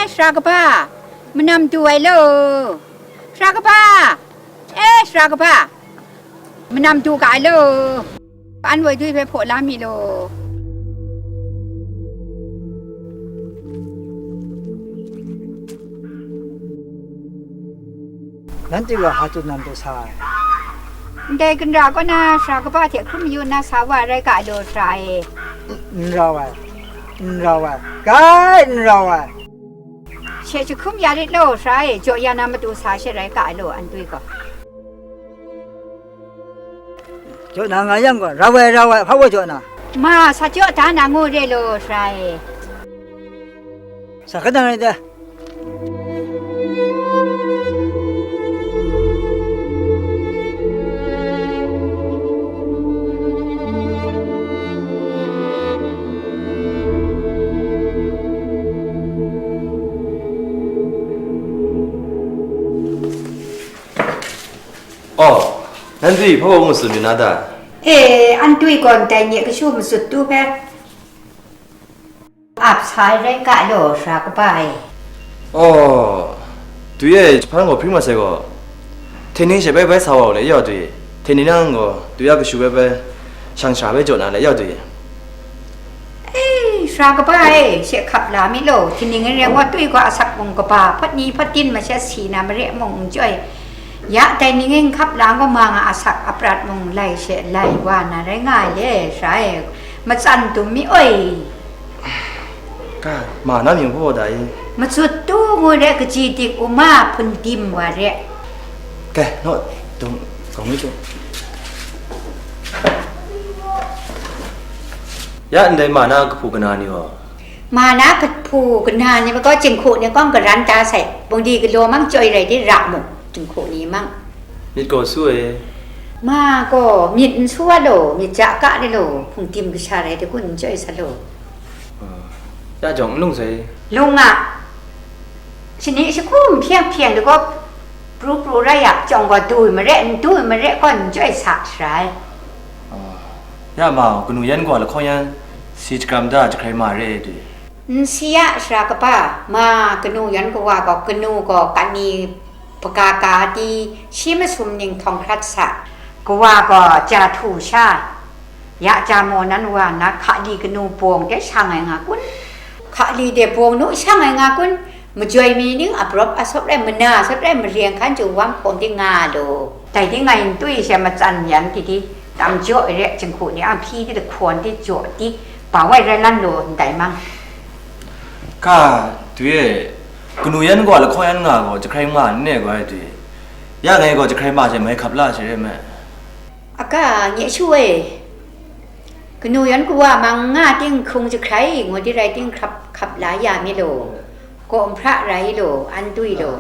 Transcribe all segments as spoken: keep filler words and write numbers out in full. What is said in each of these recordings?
Ai, sara kaba, manam du ai law. Sara kaba, e, sara kaba, manam du ga ai law. An woi dui hpe hpaw la mi law. Nanhte gaw ha tsun nan pru sa ai? Ndai ginra kaw na sara kaba hte hkrum mayu na sa wa rai ga law, sara e. N rau ai, n rau ai, kai n rau ai. She jahkum ya rit law, sara e, jaw ya na matu sa she rai ga ai law, an dui gaw. Jaw na nga yang gaw, rau ai, rau ai, hpa wa jaw na. Ma, sa jaw da na ngu re law, sara e. Sa hkan nang rai de. Oh, nanhte hpa wa ngu tsun yu na ta? E, an dui gaw ndai nye kashu masut tu hpe ap sa ai rai ga law, sara kaba e. Oh, dui e, jahpan gaw hpring mat sai gaw, htaining she bai bai sa wa u le, ya dui. Htaining nang gaw, dui a kashu bai bai shang sha bai jaw na le, ya dui. Ei, sara kaba e, she hkap la mi law, htaining re wa tui gaw asak mung kaba, hpawt ni hpawt din masha si na mare mung n chyoi. Ya dai ning e n hkap la gaw ma nga asak aprat mung lai she lai wa na rai nga ai le, sara e, matsan dum mi oi. Ka, ma na mying hpaw da i? Matsut tu ngu re, kaji dik u ma, hpun dim wa re. Kai, naw, dung, gawng mi dung. Ya ndai ma na kahpu kana ni gaw? Ma na kahpu kana ni gaw, jinghku ni kawng karan da sai, bungdi galaw mang chyoi rai di ra mu, jinghku ni mang. Myit gaw su ai. Ma gaw myit n su a law, myit ja ka ni law, hpung dim kasha rai de kun n chyoi sa law. Ah, ya jawng n lung sai. Lung a, shani shahku n hpyeng hpyeng de gaw, pru pru rai a, jawng gaw du ai mare, n du ai mare gaw n chyoi sa sharai. Ah, ya ma, kanu yan gaw lahkawng yan, si jahkram da jahkrai ma re ai dui. N si a, sara kaba, ma, kanu yan kawa gaw, kanu gaw kani, hpaga ka di, shi masum ning htawng hkrat sa, kawa gaw ja htu sha, ya ja maw nan wa nna, hkali kanu bawng de shang ai nga kun? Hkali de bawng nu shang ai nga kun? Majoi mi ning abrawp asawt rai, mana asawt rai, maryeng hkan chyu wam hkawm di nga law. Dai di ngai n tui she matsan yan di di, tam jaw ai re, jinghku ni a hpyi di lahkawn di jaw di, ba wai rai lan law, ndai mang. Ka, dui e, kanu yan gaw lahkawng yan nga gaw, jahkrai ma n ne gaw ai dui. Ya ngai gaw jahkrai ma she mai hkap la she re me. Aka, nye shu e, kanu yan kawa mang nga ting hkrung jahkrai ngu di rai ting hkrap hkap la ya mi law, kaw n hpra rai law, an dui law.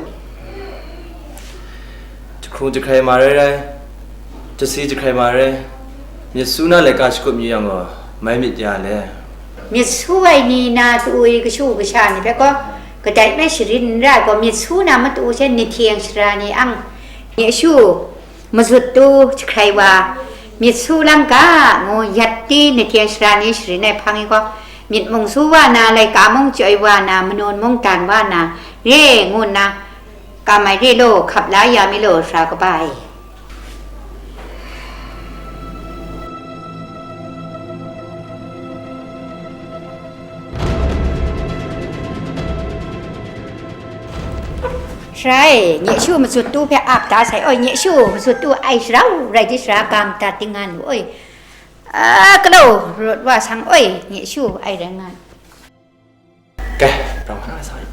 Jahkrung jahkrai ma rai rai, jasi jahkrai ma rai, myit su na laika shagup yu yang gaw, mai myit ya le. Myit su ai ni na tu i kashu kasha ni hpe gaw, kadai hpe sharin n ra ai gaw, myit su na matu she ni hkyeng shara ni ang, nye shu, mazut tu jahkrai wa, myit su lang ga, ngu yat di ni hkyeng shara ni sharin ai hpang i gaw, myit mung su wa na, laika mung chyoi wa na, manun mung dan wa na, re ngu nna, kam ai re law, hkap la ya mi law, sara kaba e. Sara e, nye shu mazut tu hpe ap da sai, oi, nye shu mazut tu ai sara u rai di, sara ga madat di nga nu, oi. A, galaw rawt wa sang, oi, nye shu ai rai nga. Kai, rau hkra sa yu.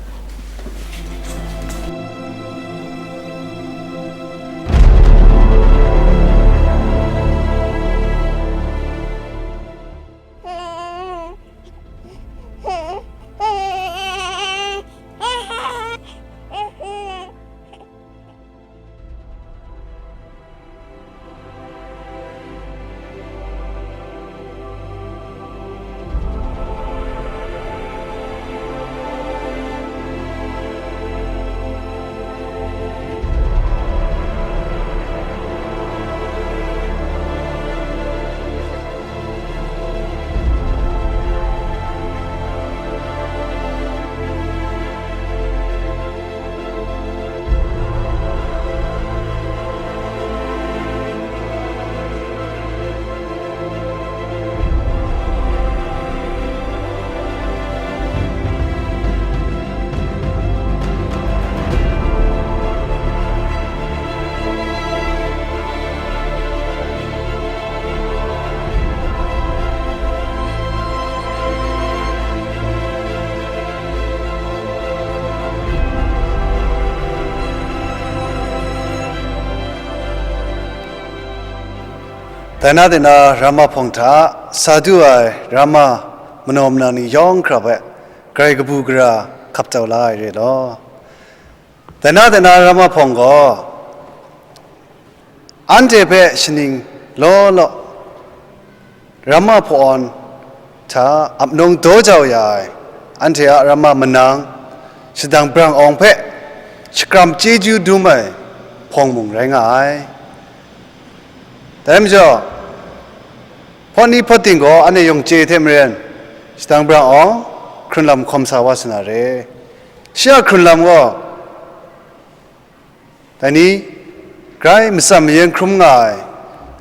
Dai na dai na ramma hpawng hta sa du ai ramma manaw manang ni yawng hkra hpe grai kabu gara hkap tau la ai re law. Dai na dai na ramma hpawng gaw, anhte hpe shaning law law, ramma hpawn hta apnawng daw jau ya ai, anhte a ramma manang, shadang brang awng hpe shakram chyeju dum ai hpawng mung rai nga ai. Dai majaw, hpawt ni hpawt ting gaw anhte yawng chye hte maren, shadang brang awng hkrun lam hkawm sa wa sa na re. Shi a hkrun lam gaw, dai ni, grai matsan mayan hkrum nga ai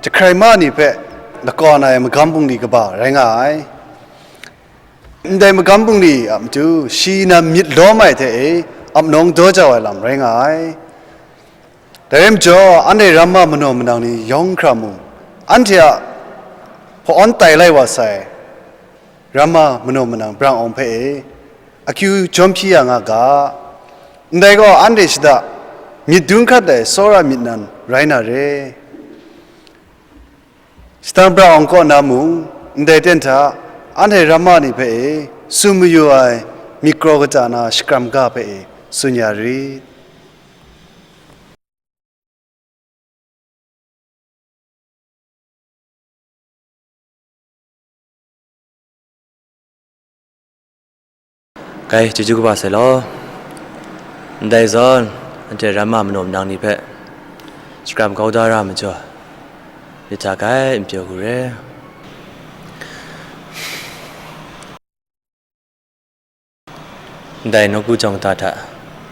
jahkrai ma ni hpe lakawn ai magam bungli kaba rai nga ai. Ndai magam bungli a matu shi nan myit lawm ai hte e apnawng daw jau ai lam rai nga ai. Dai rai majaw, anhte ramma manaw manang ni yawng hkra mung, anhte a hpawn tai lai wa sai, ramma manaw manang brang awng hpe e akyu jawm hpyi ya nga ga. Ndai gaw, anhte shada myit dun hkrat ai tsawra myit nan rai na re. Shadang brang awng kaw na mung, ndai ten hta anhte ramma ni hpe e tsun mayu ai myit kraw kata na shakram ga hpe e tsun ya rit. Gai, chyeju kaba sai law. Ndai zawn, anhte ramma manaw manang ni hpe shakram kau da ra majaw, myit hta gai n pyaw hku re. Ndai nawku jawng ta hta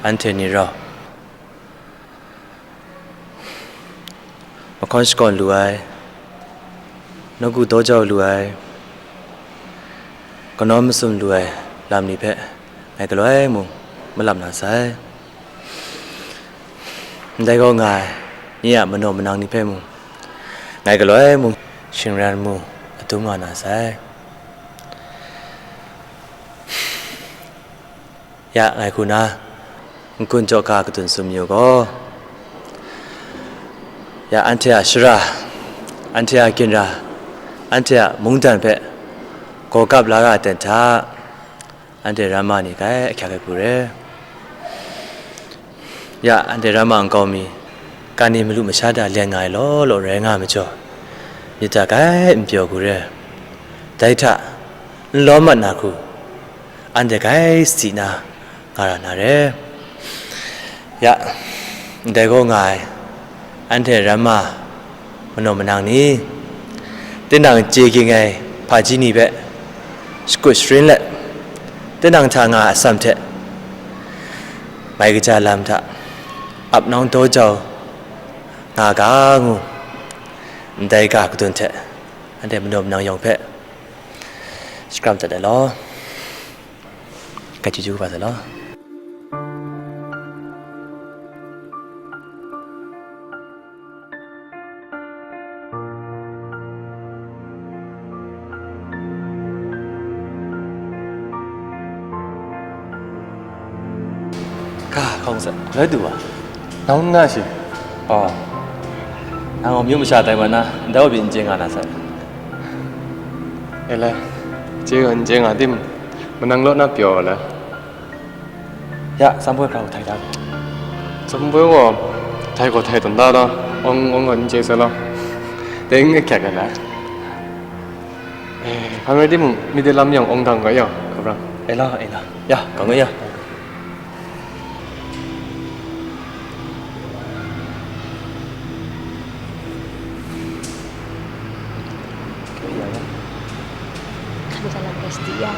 anhte ni rau mahkawn shakawn lu ai, nawku daw jau lu ai, kanawn masum lu ai lam ni hpe ngai galoi mung malap na sai. Ndai gaw nga ai, nye a manaw manang ni hpe mung ngai galoi mung shingran mu adum nga na sai. Ya, ngai hku na n-gun jaw ga kadun tsun mayu gaw, ya, anhte a shara, anhte a ginra, anhte a mungdan hpe gaw kap la ra ai ten hta, anhte ramma ni gai ahkyak ai hku re. Ya, anhte ramma nkau mi, kan ni malu masha da len nga ai law law rai nga ai majaw, myit hta gai n pyaw hku re. Dai hta n lawm mat na hku, anhte gai si na nga ra na re. Ya, ndai gaw nga ai, anhte ramma manaw manang ni, tinang chye ging ai hpaji ni hpe shakut sharin let, tinang hta nga ai atsam hte mai kaja lam hta ap nawng daw jau nga ga ngu, ndai ga kadun hte anhte manaw manang yawng hpe shakram dat ai law. Gai chyeju kaba sai law. Ka hkawng sai, loi du wa? Nang n na shi? Aw. Nang gaw myu masha tai mat na, ndai wa byin n chye nga na sai. E lai, chye gaw n chye nga tim, manang law na pyaw ai. Ya, Samboi hkra htai da. Samboi gaw htai gaw htai tawn da law, awng, awng gaw n chye sai law. Dai n ahkyak ai na. Eh, hpa rai timung, myit de lam yang awng dang ga ya, kabrang. E la, e la. Ya, kang ya. Kan jalan plastik ya.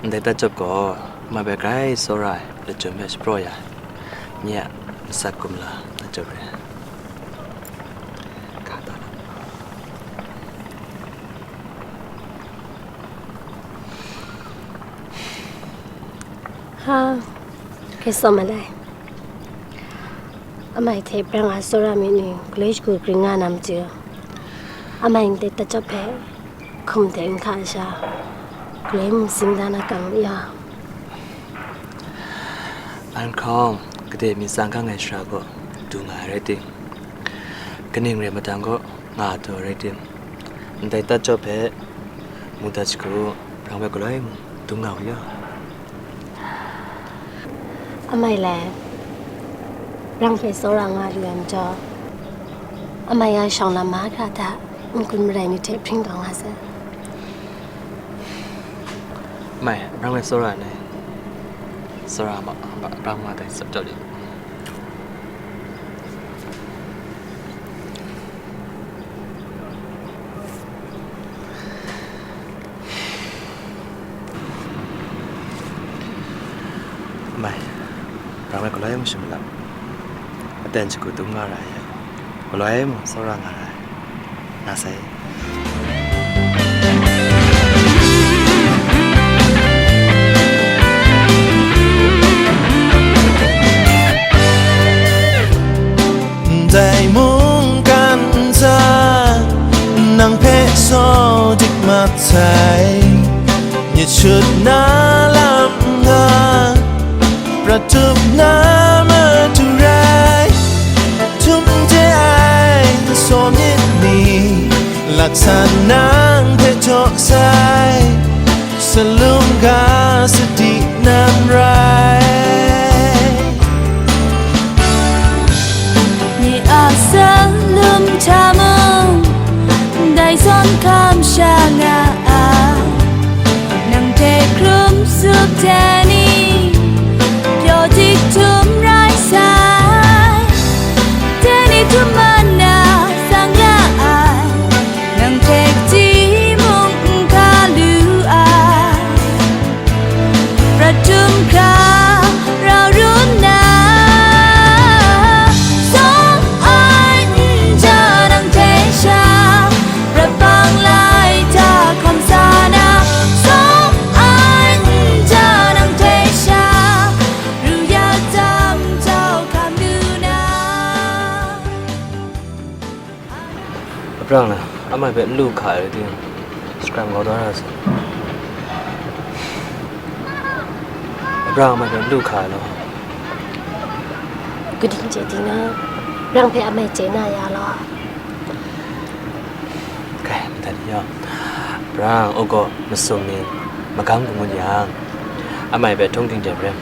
Ndai tat chyawp gaw, ma bai grai tsawra ai lachyum hpe shapraw ya ai, nye a atsat kumla tat chyawp rai. Ga ta la. Ha, hkrai tsawm ma lai. Amai hte brang a tsawra myit ni galoi shagu gring nga na machyu, amai ndai tat chyawp hpe hkum de n hka sha, galoi mung sing da na kang ya. An hkawng, gade myit tsang gang ai shara gaw du nga ai rai tim, kaning rai madang gaw nga taw rai tim, ndai tat chyawp hpe mu dat shagu, brang hpe galoi mung dum nga u ya. Amai lai, brang hpe tsawra nga lu ai majaw, amai a shawng lam mahkra hta n-gun marai ni hte hpring taw nga sai. Mai, brang hpe tsawra ai, tsawra ma, brang ma dai tsap taw li. Mai, brang hpe galoi mung shim lam, aten shagu dum nga ra ai, galoi mung tsawra nga ra ai, nga sai. Ndai mungkan nta, nang hpe saw dik mat sai. Myit shut na lam nga, prat tup na matu rai. Htum de ai saw myit ni, laksan nang hpe jaw sai. Salum ga sadi nan rai. Ni a salum hta mung, dai zawn kamsham nga ai. Nang hte hkrum sup de ni, pyaw dik htum rai sai. De ni htum man na sang nga ai. Nang hte kaji mung n hka lu ai, prat htum hkra rau run na, sawng ai n ja nang hte sha, prat bang lai hta hkam sa na, sawng ai n ja nang hte sha, ru ya tam jau hkam lu na. Abrang na, amai hpe n lu hka ai rai timung, scram kau da ra sai. Abrang amai hpe n lu hka ai law. Kaning chye di na, brang hpe amai chye na ya law. Kai, madat ni yaw. Brang u gaw masum ni magam gun ngut yang, amai hpe htung ting de maren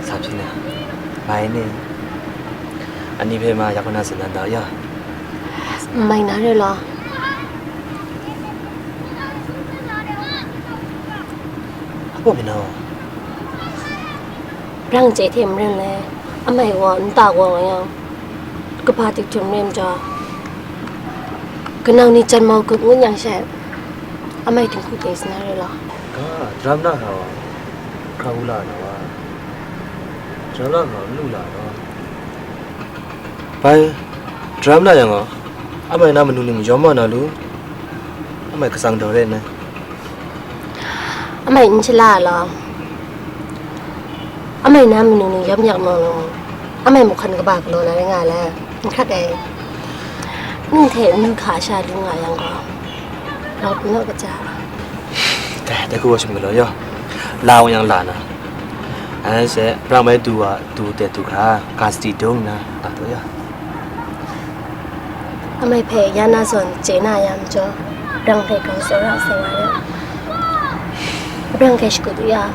sa hpyi na, mai ni, ani hpe ma yak na tsun dan da u ya. N mai na re law. Apo mi na? Brang chye hte maren le, amai gaw nta gaw nga yang, kaba dik htum rai majaw, kanang ni jan mau gup ngut yang she, amai dinghku ting sa na re law. Ga, dram na hkra wa, hkra wu la na wa, dram na hkra wa, n lu la na wa. Bai, dram la yang gaw, amai na manu ning yawm wa na lu, amai katsang daw re nna. Amai n shala law, amai na manu ning yawm yak nau law, amai muk hkan kaba galaw na rai nga le, n hkrat ai. Ning hte n lu hka sha lu nga yang gaw, grau pyi naw kaja. Dai, dai hku wa shim galaw yaw, la wang yang la na. Anhte hpe brang bai du wa, du de du hkra, ga sadi dung nna, nga taw ya. Amai hpe ya na zawn chye na ya majaw, brang hpe grau tsawra sai wa rai. Brang hkrai shakut u ya,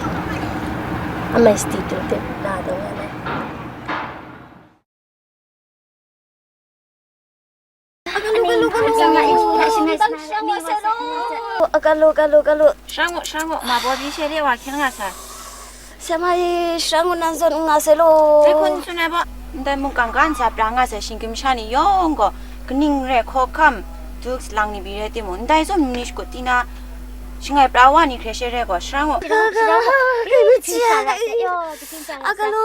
amai sadi dung hte la dung nga ai. Aga lo, aga lo, aga lo. Shang u, shang u, ma baw byi she de wa hkyen nga sa. Sema e, shang u, nan zawn n nga sai law. Dai hkun tsun ai baw, ndai mungkan ga ntsa pra nga sai shinggyim sha ni yawng gaw, kaning rai hkawhkam, duk salang ni pyi rai timung, ndai zawn mung ni shakut ti na, Shangai pra wa ni hkre she re gaw, sharang u. Sharang, sharang u. Agalu,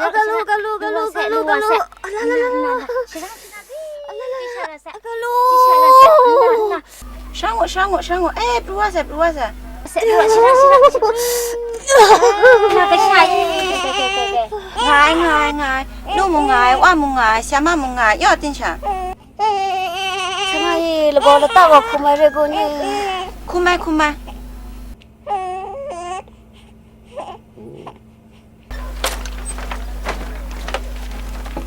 agalu, agalu, agalu, agalu, agalu. Ala, ala, ala, ala. Sharang, sharang. Ala, ala, ala. Agalu. Sharang u, sharang u, sharang u. Eh, pru wa sai, pru wa sai. Sharang, sharang, sharang. Ah, kasha i. Ngai, ngai, ngai. Nu mu ngai, wa mu ngai, sya ma mu ngai. Yaw, tin sha. Shangai, lagaw lata gaw hkum ai re gu ni? Hkum ai, hkum ai.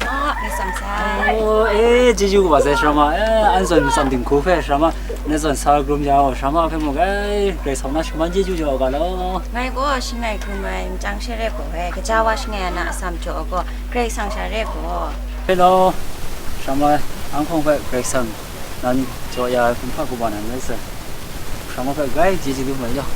Ah, ngai sam sai. Oh, eh, chyeju kaba sai, sara ma. Eh, an zawn matsam dinghku hpe, sara ma, na zawn sa krum ya gaw, sara ma hpe mung, eh, Karai Kasang na shaman chyeju jaw ga law. Ngai gaw shangai hkum ai, nchyang sha re gaw, eh, kaja wa shangai ai na atsam jaw gaw, Karai Kasang sha re gaw. Hello, sara ma, an hkawng hpe Karai Kasang nan jaw ya ai hkum hpa kaw ba na n rai sai. Sara ma hpe grai chyeju dum ai yaw.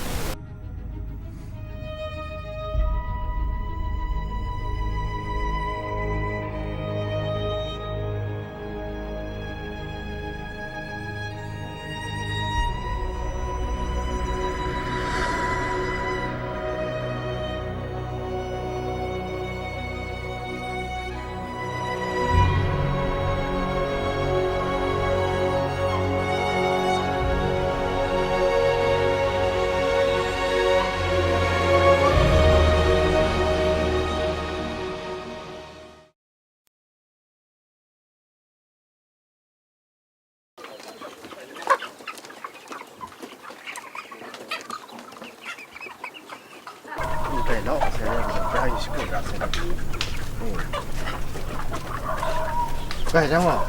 Bai jang gaw,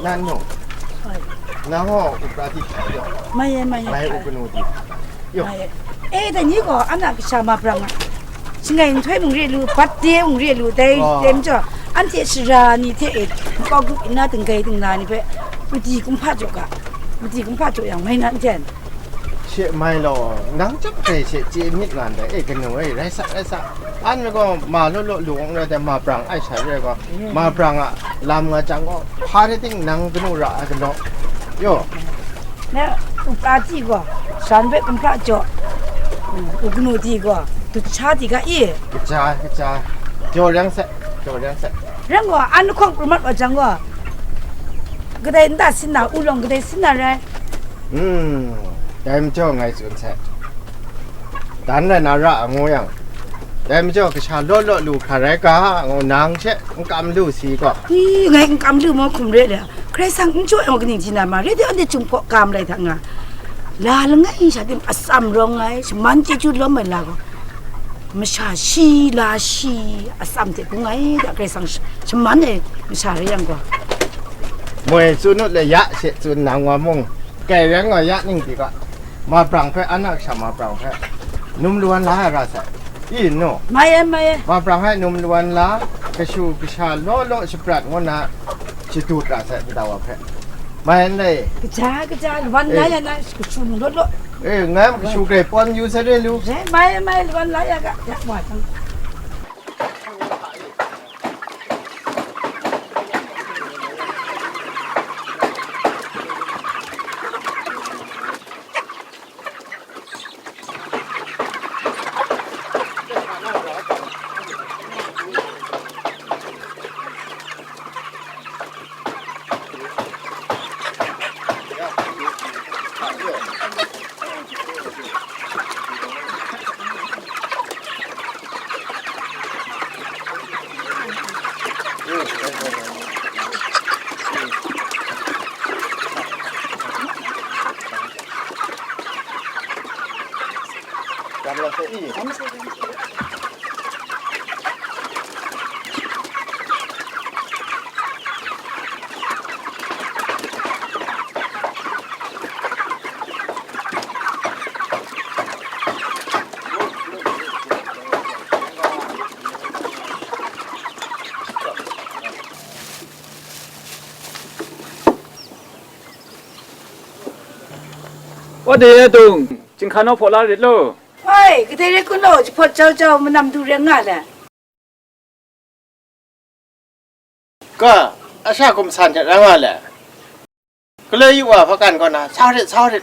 nan mung, nang gaw upra di hta yaw, mai e, mai e, mai u kanu di. Yo. Ai, eh, dai ni gaw, an a kasha ma brang a. Shangai nhtoi mung re lu, birthday mung re lu, dai, oh, dai majaw, anhte sara ni hte e, nkau grup nna dinggai dingla ni hpe, madi kumhpa jaw ga, madi kumhpa jaw yang mai na n jen. She mai law, nang chyawm dai she chye myit nga ndai, e, kanu e, rai sa, rai sa. An me gaw, ma law law lu wang rai dai, ma brang ai sha re gaw, mm, ma brang a lam nga jang gaw, hpa rai ting nang kanu ra ai galaw. Yo. Na, u pra ti gaw, shan hpe kumhpa jaw, mm, u kanu ti gaw, dut sha ti ga i? Kaja, kaja. Jaw reng se, jaw reng se. Reng gaw, an lahkawng pru mat wa jang gaw, kadai nta sin na, u lawng kadai sin na rai? Hmm, dai majaw ngai tsun se. Dan rai na ra a ngu yang, dai majaw kasha law law lu hkra rai ga, ngu nang she n kam lu si gaw. Hi, ngai n kam lu maw hkum re le? Karai Kasang n jaw yang kaning ji na ma, re de anhte Chyum hkaw ka malai hta nga, la langai sha tim atsam rawng ai, shaman chyeju lawm ai la gaw, masha shi la shi atsam hte bung ai da, Karai Kasang sh-, shaman ai masha rai yang gaw. Moi tsun ut le ya she tsun nang wa mung, kai rai nga ya ning di ga, ma brang hpe, an a kasha ma brang hpe, num lawan la ai ra sai. I nu? Mai e, mai e. Ma brang hpe num lawan la, kashu kasha law law shaprat ngu na, shadut ra sai, nta wa hpe. Mai n lai? Kaja, kaja, lawan la, eh, ya na, kashu nu law law. Eh, ngai kashu grai pawn yu sai re lu. Eh, mai e, mai e, lawan la ya ga, ya wa tang. Wa de ya dong, chyinghka naw hpaw la rit law. Hoi, kadai rai kun law, jahpawt jau jau, manam du rai nga le. Ka, a sha gumsan hte rai nga le. Galoi yu wa hpakan kaw na, sau rit, sau rit.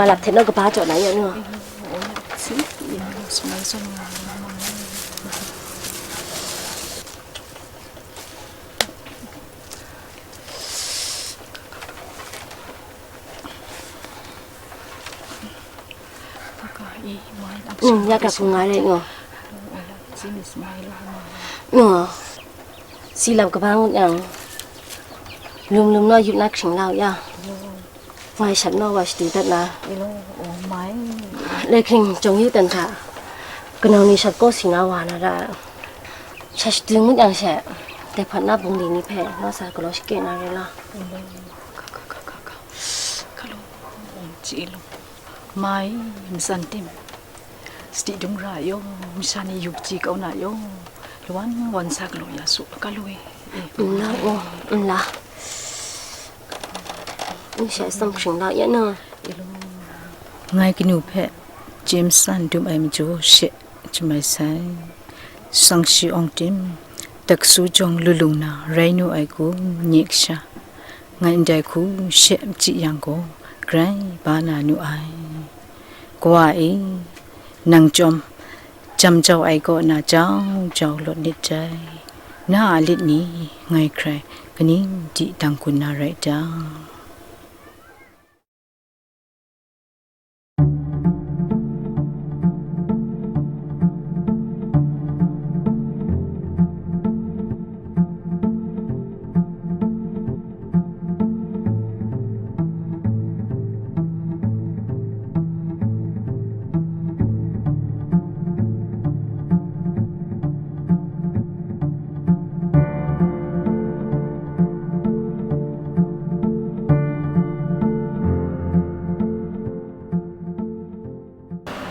malap hte naw kaba jaw na ya nu. Sumai sumai. Ning ya ga hkung nga rai ngo. Ngo. Si lam kaba ngut yang, lum lum naw yup na hkring lau ya. Ngai shat naw wa shadu dat na. Ilo, oh mai. Lai hkring jawng yu dan hta, kanau ni shat kaw si na wa na ra. Shat shadu ngut yang she, dai hpat na bungli ni hpe naw sa galaw shake na rai la. Ilo, ka, ka, ka, ka, ka. Ka lo, oh, chi lo. Mai, matsan tim. Sadi dung ra yaw, masha ni yu kaji kau na yaw, lawan wan sa galaw ya su, ka lu e. Nla o, nla. Nshai tsawm hkring la ya na. Ngai kanu hpe James san dum ai majaw she jamai sai. Sangshi awng tim, taksu jawng lulung na rai nu ai kun, nye kasha. Ngai ndai hku she machyi yang gaw, grai ba na nu ai. Kawa e, nang chyawm jam jau ai kaw na jau jau lawt nit jai. Na a lit ni ngai hkrai kaning di dang kun na rai ta?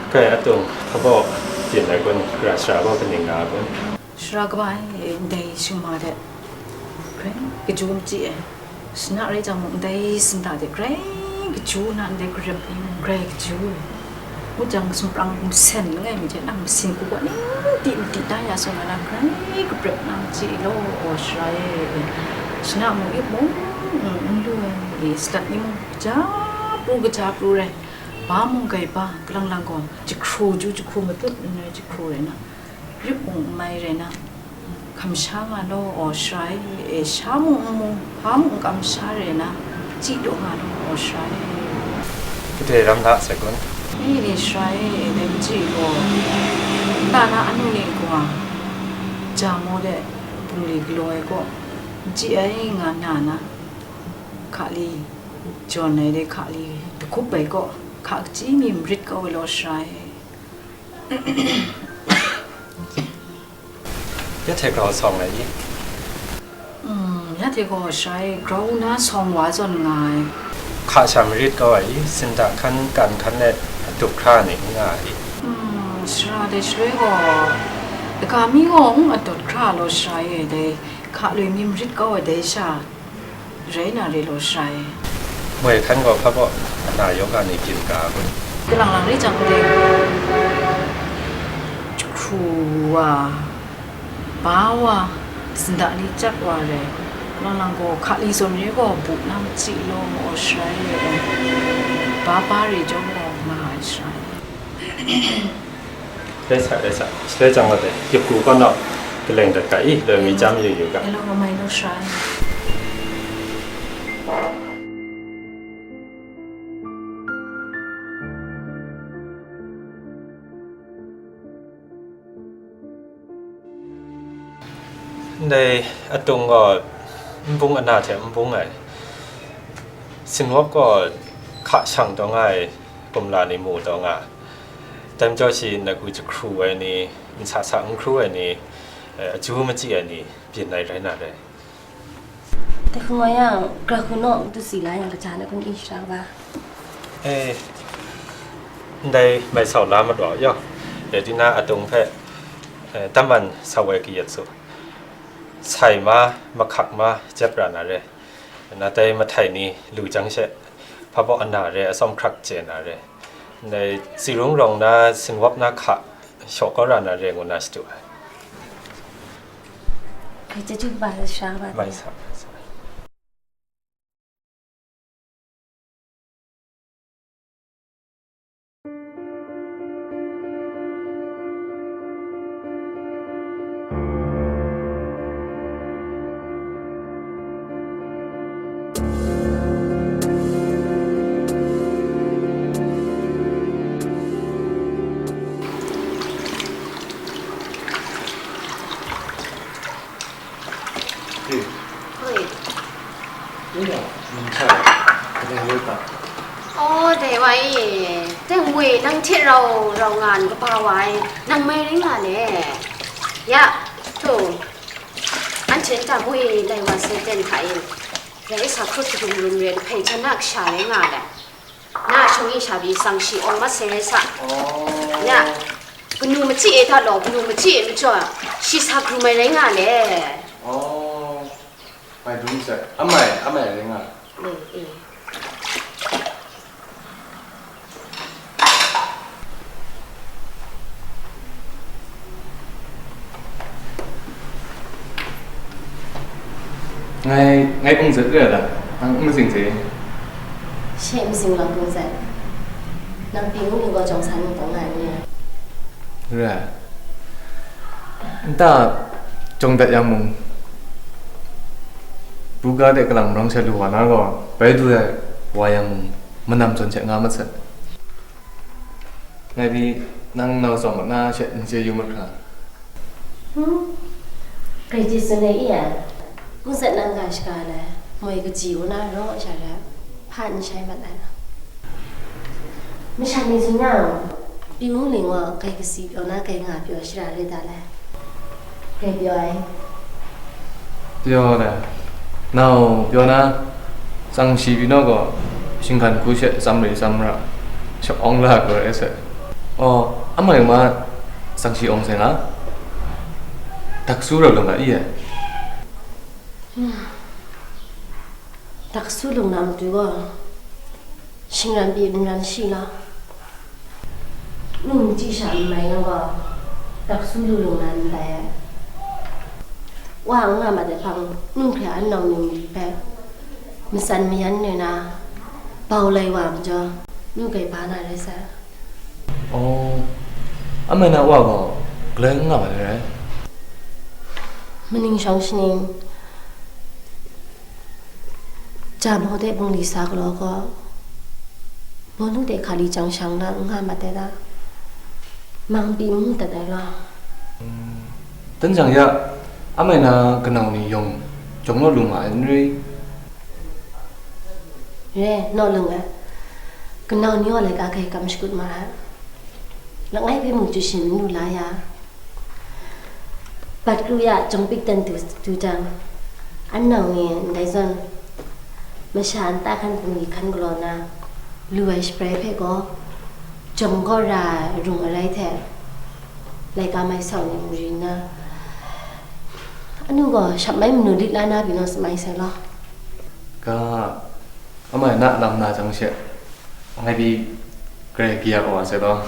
Kai, atung, hpa baw byin ai kun, ra shara baw kaning nga ai kun? Shara kaba e, ndai shingma de, grai kaju machyi ai. Shana rai jang mung, ndai sinda de grai kaju na, ndai garep ni mung grai kaju. Ngut jang, sumprang nsen langai mi hte nang masin hku gaw ning di madi da ya saw na, nang grai kaprep na machyi law, shara e. Shana mung, ip mung, n lu ai, sadat ni mung, kaja pru, kaja pru rai. Ba mung grai ba, kalang lang gaw, jahkru ju, jahkru matut n rai, jahkru rai na, yup mung n mai rai na, kamsha nga law, aw shara e, sha mung n mu, hpa mung n kamsha rai na, chyi daw nga law, aw shara e. Kadai ram la sai kun? Ni ni shara e, dai machyi gaw, nta na anu ni gaw, ja maw de, bungli galaw ai gaw, n chyi ai nga na na, hka li, jawn ai de hka li, dahkup ai gaw, hka kachyi mi marit kau ai law shara e. Ya hte grau sawng ai i? Mm, ya hte gaw shara e, grau na sawng wa zawn nga ai. Hka sha marit kau ai i? Sinda hkan, kan hkan e adup hkra ni n nga ai i? Mm, shara dai shaloi gaw, daga mi gaw n adawt hkra law shara e, dai hka lui mi marit kau ai dai sha, rai na re law shara e. Moi hkan gaw hpa baw ana yawng a ni byin ga ai kun? Kalang lang rai jang de, jahkru wa, ba wa, sinda ni chyat wa rai, kalang lang gaw hka li zawn re gaw bu na machyi law shara e, ba ba re jawng gaw nga ai shara e. Rai sa, rai sa. Shaloi jang wa de, yupku kaw naw, kaleng dat ga i, loi mi chyam yu yu ga. Hello, amai nu shara. Ndai atung gaw, n bung ana hte n bung ai. Sinwap gaw hka shang taw nga ai, kumla ni mu taw nga. Dai majaw shi nat hku jahkru ai ni, nsa sa n hkru ai ni, eh, aju machyi ai ni, byin ai rai na re. Dai hkun wa yang, gara hku naw n dut si la yang, kaja na kun i shara kaba? Eh, ndai mai sau la mat wa yaw, eh, di na atung hpe, eh, taman sau ai kayat su. Sai ma, mahkak ma, jep ra na re. Na tai mahtai ni lu jang she, hpa baw ana re, atsawm hkrak chye na re. Ndai tsi rung rawng na, sinwap na hka, shaw kau ra na re ngu na shadu ai. Hkai chyeju kaba sa shara kaba. Mai sa, mai sa. Wai, teng mui nang hte rau rau nga n kaba wa ai, nang mai rai nga le. Ya, hto, anhte nta mui lai wa sai ten hta e, ya isa hkru shadum rum re, hpe htan na kasha rai nga le. Na a shawng e sha pyi tsang shi awng mat sai rai sa. Oh. Ya, kanu machyi e hta law, kanu machyi e majaw, shi sa hkrum ai rai nga le. Oh. Mai dum sai, amai, amai rai nga. E, e. Ngai, ngai kungzet re ai lam, nang n matsing se. She matsing lam kungzet. Nang pyi ngu ni gaw jawng san ni tang nga ai ni? Re ai. Nta jawng dat yang mung, buga de kalang marang sha lu wa na gaw, bai du ai wa yang mung, manam zawn hte nga masat. Ngai pyi nang nau tsawm mat na she n chye yu mat hkra. Hmm. Grai chye tsun ai i a, kungzet nang ga shaga lai, moi kaji wa na raw sha ra, hpa n shai mat ai. Masha ni tsun yang, pyi mung ling wa, grai kasi pyaw na grai nga pyaw shara rai ta lai. Grai pyaw ai. Pyaw le. Nau, pyaw na, tsang shi pyi naw gaw, shinggan hku she tsam rai tsam ra, shap awng la gaw rai sai. Aw, amai ma, tsang shi awng sai nga? Daksu rau lung a i e? Daksu lung na matu gaw, shingran pyi n ran shi law. Nu n chyi sha n mai yang gaw, daksu lu lung na ndai ai. Wa n nga mat ai hpang, nu hkra an nau ni mari hpe matsan mayan re na, bau lai wa majaw, nu grai ba na rai sai. Oh, amai na wa gaw galoi n nga mat ai rai? Maning shawng shaning, ja baw de bungli sa galaw gaw, bawnu de hkali chyang shang na n nga mat ai ta? Mang pyi n mu dat ai law. Dan jang ya, amai na kanau ni yawng jawng naw lu nga ai n ri? Re, naw lu ai. Kanau ni gaw laika hkrai kam shakut ma ai. Langai hpe mung chyu shin n lu la ya. Bat kru ya jawng pik dan du, du jang, an nau ni ndai zawn, masha nta hkan bungli hkan galaw na, lu ai shabrai hpe gaw, jawng gaw ra rung arai hte, laika mai sau ni mari nna, anu gaw shap mai manu lit la na pyi naw sa mai sai law. Ga, amai na lam na jang she, ngai pyi grai kaya kau wa sai law.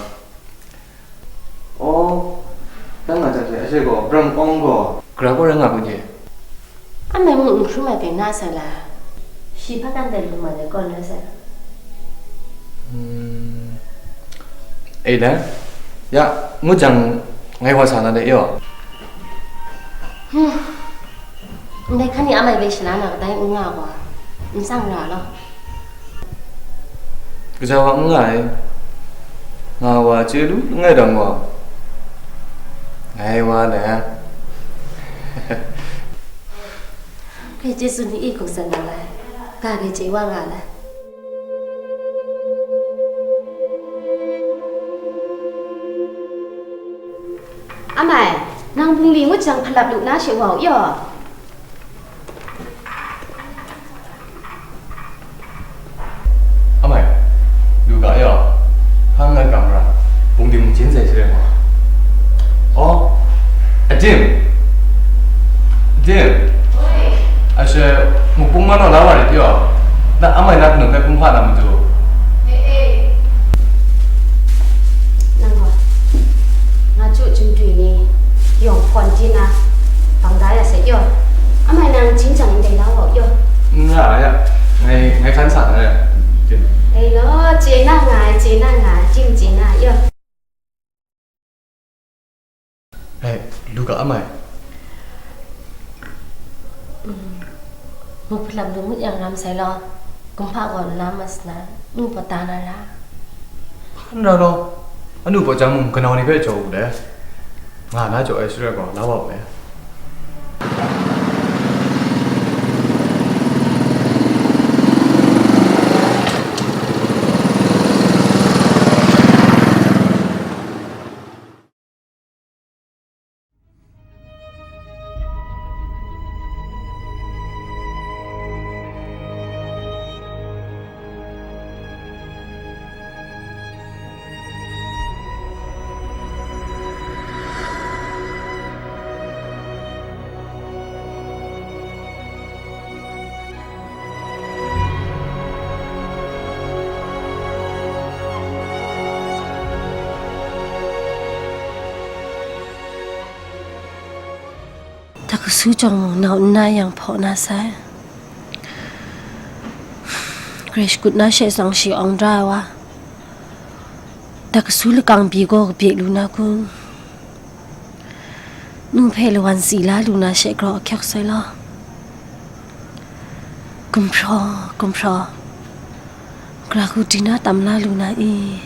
Aw, dang nga jang she, ashe gaw, brang awng gaw, gara gaw rai nga kun ye? Amai mung n hkrum ai kring na sai la, shi hpa kan dai lu ma dai kawn rai sai. Hmm. E le, ya, ngut jang ngai wa sa na de yaw. Hmm. Ndai hkan ni amai bai shala na kadai n nga gaw, n tsang ra law. Kaja wa n nga ai, nga wa chye lu langai dang gaw, ngai wa le. Grai chye tsun ni i hkungsan na lai, ga grai chye wa nga lai. Amai, nang bungli ngut jang hkalap lu na she wa u yaw. Amai, lu ga yaw, hpang ngai kam ra, bungli mung jin sai share ma. Oh, adim, adim. Ashe, mukpung man naw la wa rit yaw, na amai na kanu hpe hpung hpa na matu. Nang gaw, nga chyu chyum dwi ni yawng hkawn di na, bang da ya sai yaw. Amai nang jin jang ndai la wa yaw. N ra ya, ngai, ngai hkan sa na ya. Ai law, chye na nga ai, chye na nga ai, chye na yaw. Hei, lu ga amai. Muk hpalam lu ngut yang ram sai law, kumhpa gaw n la mat sana, nu paw ta na ra. N ra law, anu paw jang mung kanau ni hpe jaw u le, nga na jaw ai sara gaw, la wa u le. Su jawng mung nau nna yang hpaw na sai. Grai shakut na she tsang shi awng da ai wa, da kasu lakang pyi gaw kabye lu na kun? Nu hpe lawan si la lu na she graw ahkyak sai law. Gumhpraw, gumhpraw, gara hku di na tam la lu na i?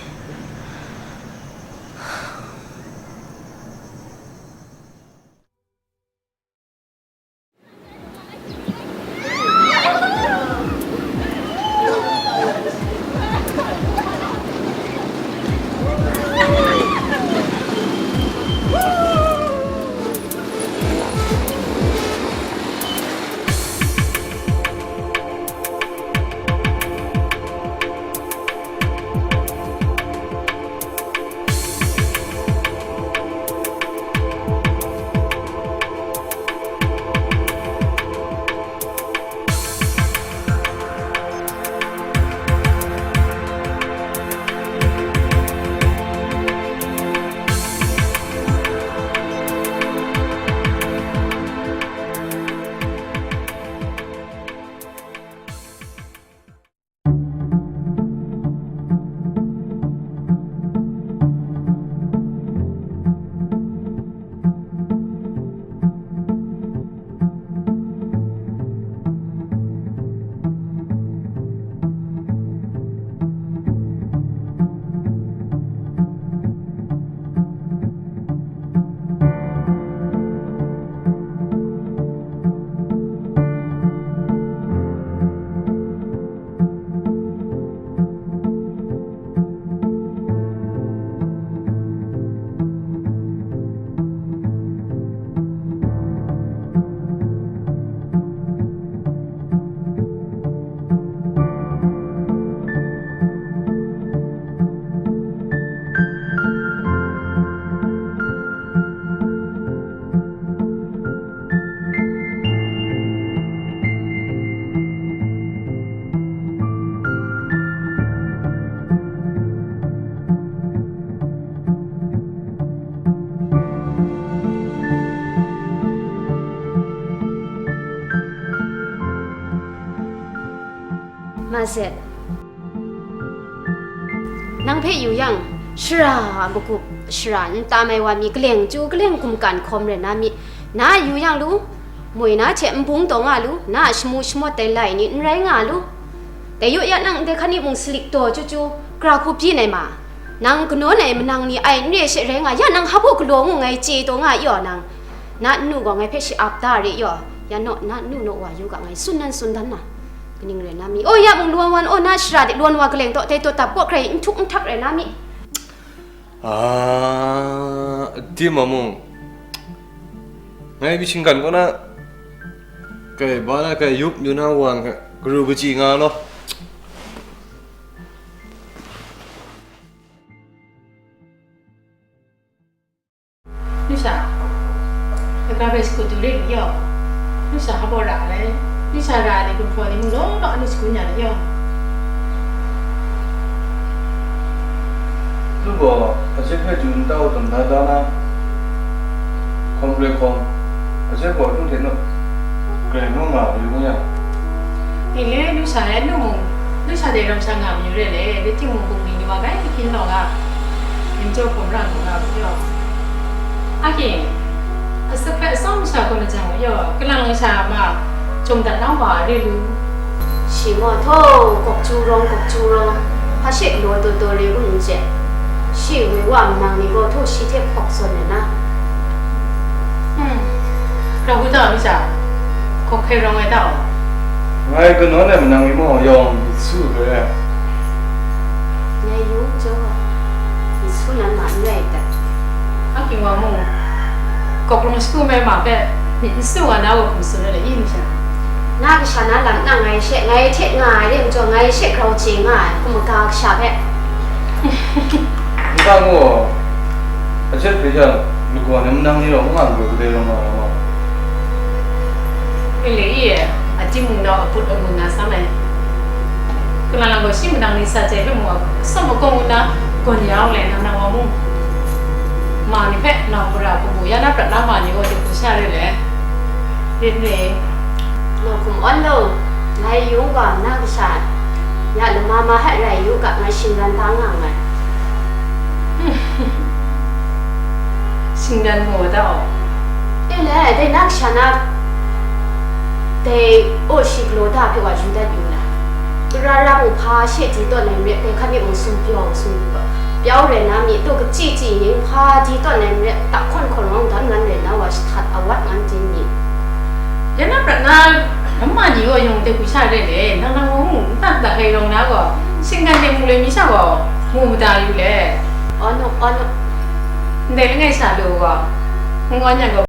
Ma zet. Nang hpe yu yang, shara a magup, shara n tam ai wa mi, kaleng chyu kaleng gumkan hkawm rai na mi, na yu yang lu, moi na hte nbung taw nga lu, na a shamu shamawt ai lai ni n rai nga lu. Dai yaw ya nang ndai hkan ni mung salit taw chyu chyu, gara hku byin ai ma, nang kanawn ai manang ni ai n re she rai nga, ya nang hpa galaw ngu ngai chye taw nga yaw nang, na nnu gaw ngai hpe shi ap da re yaw, ya naw, na nnu naw wa yu ga ngai tsun nan tsun dan na. Kaning rai na mi? O, ya mung lawan wan, o, na shara de lawan wa kaleng taw, dai taw dap kaw hkrai n htuk n htak rai na mi? Ah, dim a mung, ngai bi shinggan kaw na, kai ba na, kai yup yu na wa, garu kaji nga law. Lu sha, laga bai shakut du re lu yaw. Lu sha hpa ra ai. Lu sha ra ai ni gumhpraw ni mung law law anhte shagun ya lu yaw. Lu gaw, aje hpe chyu nta u tam da da na, hkawm grai hkawm, aje gaw lung hte nu, grai hkrum nga ai yu nga yang. Ni le lu sha e nu mung, lu sha de ram sha nga mayu re le, rai timung, bungli ni wa bai hpyi law ga, ning jaw hkawm ra lu ga, lu yaw. Akye, asak hpe atsawm masha gaw majang gaw yaw, kalang sha ma, jawm dat na wa re lu. Shi gaw, htaw, gawk chyu rawng, gawk chyu rawng, hpa she galaw taw taw re gun n chye. Shi woi wa manang ni gaw, htaw shi hte hpawk zawn ai na. Hmm. Grau hku ta, mi sha, hkawk hkai rawng ai ta wa. Ngai kanawn ai manang ni maw, yawng myit su hpe. Ngai yu jaw ai, myit su nan ma n rai dat. Akyu wa mung, gawk rung shagu mai ma hpe, myit n su wa na wa hkum tsun ai le, i, mi sha? Na kasha na lam nna ngai she, ngai hte nga ai re majaw, ngai she grau chye nga ai, hkum maga kasha hpe. N ga gaw, a jet hpe jang, lagaw nem nang ni rawng n nga n gaw, kadai rawng nga rawng nga. Ile i e, a timung nau a put a gun na sam ai. Kalang lang gaw shi manang ni sa jai hpe mung a tsawm a kawng nna, gawn ya u le, nang nang wa mung. Ma ni hpe nau mara hku mu ya na prat la ma ni gaw, dai hku sha re le. Rit re. Nawk hkum awn lo, ngai yung gaw na kasha ya lama ma hat rai yu ga, ngai shingran da nga nngai. Shingran mu da aw. E le, dai na kasha na, dai aw shi galaw da hpe wa yu dat yu la. Gara ra mung hpa she di tawn ai n ret, dai hkan e mung sumpraw sumpraw, pyau rai na mi, taw kachyi chyi ning hpa di tawn ai n ret, tak hkawn hkawn rawng dan ngan rai na wa, shahtat awat ngan ting mi. Ya na prat na, namma ni gaw yawng de hku sha re le, nang nang mung n tak tak ai rawng na gaw, shinggan de mu le mi sha gaw, mu mada yu le. Aw nu, aw nu. Ndai langai sha lu gaw, n gawn yang gaw,